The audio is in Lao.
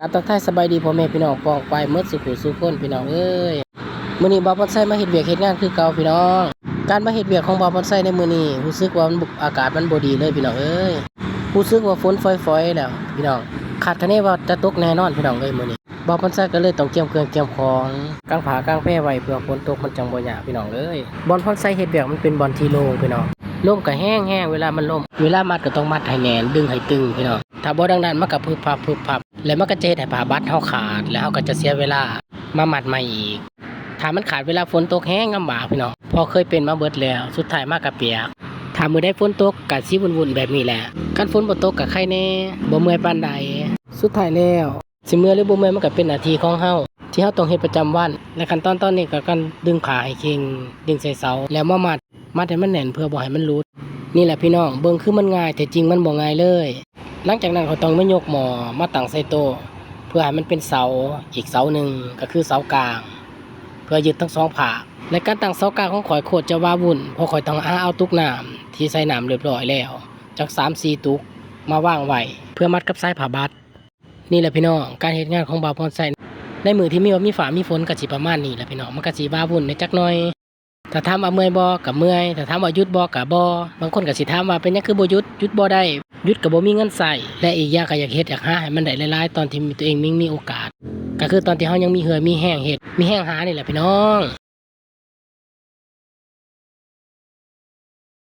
ຄັບ ທັກທາຍສະບາຍດີພໍ່ແມ່ພີ່ນ້ອງປ້ອງປາຍໝົດສູ່ຜູ້ສູ່ຄົນພີ່ນ້ອງເອີຍ. ມື້ນີ້ບ່າວພອນໄຊມາເຮັດວຽກເຮັດງານຄືເກົ່າພີ່ນ້ອງ. ການມາເຮັດວຽກຂອງບ່າວພອນໄຊໃນມື້ນີ້ ຮູ້ສຶກວ່າມັນ ອາກາດມັນບໍ່ດີເລີຍພີ່ນ້ອງເອີຍ. ຮູ້ສຶກວ່າຝົນຝອຍໆແລ້ວພີ່ນ້ອງ. ຄາດຄະເນວ່າຈະຕົກແນ່ນອນພີ່ນ້ອງເອີຍມື້ນີ້. ບ່າວພອນໄຊກໍເລີຍຕ້ອງກຽມເຄື່ອງກຽມຂອງ ກາງຜ້າກາງແພໄວ້ ເພື່ອຝົນຕົກມັນຈັ່ງບໍ່ຍາກພີ່ນ້ອງເອີຍ. ບ່ອນພອນໄຊເຮັດວຽກມັນເປັນບ່ອນທີ່ໂລ່ງພີ່ນ້ອງ. ລົມກໍແຮງໆ ເວລາມັນລົມ ເວລາມັດກໍຕ້ອງມັດໃຫ້ແໜ້ນ ດຶງໃຫ້ຕຶງພີ່ນ້ອງ. ຖ້າບໍ່ດັ່ງນັ້ນມັນກໍພຶບພັບໆ ແລ້ວມັນກໍຈະເຮັດໃຫ້ຜ້າບັດເຮົາຂາດ ແລ້ວເຮົາກໍຈະເສຍເວລາມາມັດໃໝ່ອີກ. ຖ້າມັນຂາດເວລາຝົນຕົກແຮງລຳບາກພີ່ນ້ອງ ເພາະເຄີຍເປັນມາເບິດແລ້ວ ສຸດທ້າຍມາກໍປຽກ. ຖ້າມື້ໃດຝົນຕົກກໍຊິວຸ່ນໆແບບນີ້ແຫຼະ. ຄັນຝົນບໍ່ຕົກກໍໄຄແດ່ ບໍ່ເມື່ອຍປານໃດ. ສຸດທ້າຍແລ້ວ ຊິເມື່ອຍຫຼືບໍ່ເມື່ອຍ ມັນກໍເປັນໜ້າທີ່ຂອງເຮົາ ທີ່ເຮົາຕ້ອງເຮັດປະຈຳວັນ ແລະ ຂັ້ນຕອນຕອນນີ້ກໍການດຶງຜ້າໃຫ້ເຄັ່ງ ດຶງໃສ່ເສົາ ແລ້ວມາມັດ ມັດໃຫ້ມັນແໜ້ນເພື່ອບໍ່ໃຫ້ມັນຫຼຸດ. ນີ້ແຫຼະພີ່ນ້ອງ ເບິ່ງຄືມັນງ່າຍ ແຕ່ຈິງມັນບໍ່ງ່າຍເລີຍ. ຫຼັງຈາກນັ້ນເຮົາຕ້ອງມາຍົກໝໍ້ມາຕັ້ງໃສ່ໂຕະ ເພື່ອໃຫ້ມັນເປັນເສົາອີກເສົາໜຶ່ງ ກໍຄືເສົາກາງ ເພື່ອຍຶດທັງສອງພາກ. ແລະ ການຕັ້ງເສົາກາງຂອງຂ້ອຍໂຄດຈະວາວຸ່ນ ເພາະຂ້ອຍຕ້ອງຫາເອົາຕຸກນ້ຳທີ່ໃສ່ນ້ຳຮຽບຮ້ອຍແລ້ວ ຈັກສາມສີ່ຕຸກມາວາງໄວ້ ເພື່ອມັດກັບສາຍຜ້າບັດ. ນີ້ແຫຼະພີ່ນ້ອງ ການເຮັດງານຂອງບ່າວພອນໄຊ ໃນມື້ທີ່ມີວ່າມີຟ້າມີຝົນກໍຊິປະມານນີ້ແຫຼະພີ່ນ້ອງ. ມັນກໍຊິວາວຸ່ນແດ່ຈັກໜ່ອຍ. ຖ້າຖາມວ່າເມື່ອຍບໍ່? ກໍເມື່ອຍ. ຖ້າຖາມວ່າຢຸດບໍ່? ກໍບໍ່. ບາງຄົນກໍຊິຖາມວ່າ ເປັນຫຍັງຄືບໍ່ຢຸດ? ຢຸດບໍ່ໄດ້. ຢຸດກໍບໍ່ມີເງິນໃຊ້ ແລະ ອີກຢ່າງກໍຢາກເຮັດຢາກຫາໃຫ້ມັນໄດ້ຫຼາຍໆ ຕອນທີ່ຕົວເອງມີ ມີໂອກາດ ກໍຄືຕອນທີ່ເຮົາຍັງມີເຫື່ອມີແຮງເຮັດ ມີແຮງຫານີ້ແຫຼະພີ່ນ້ອງ.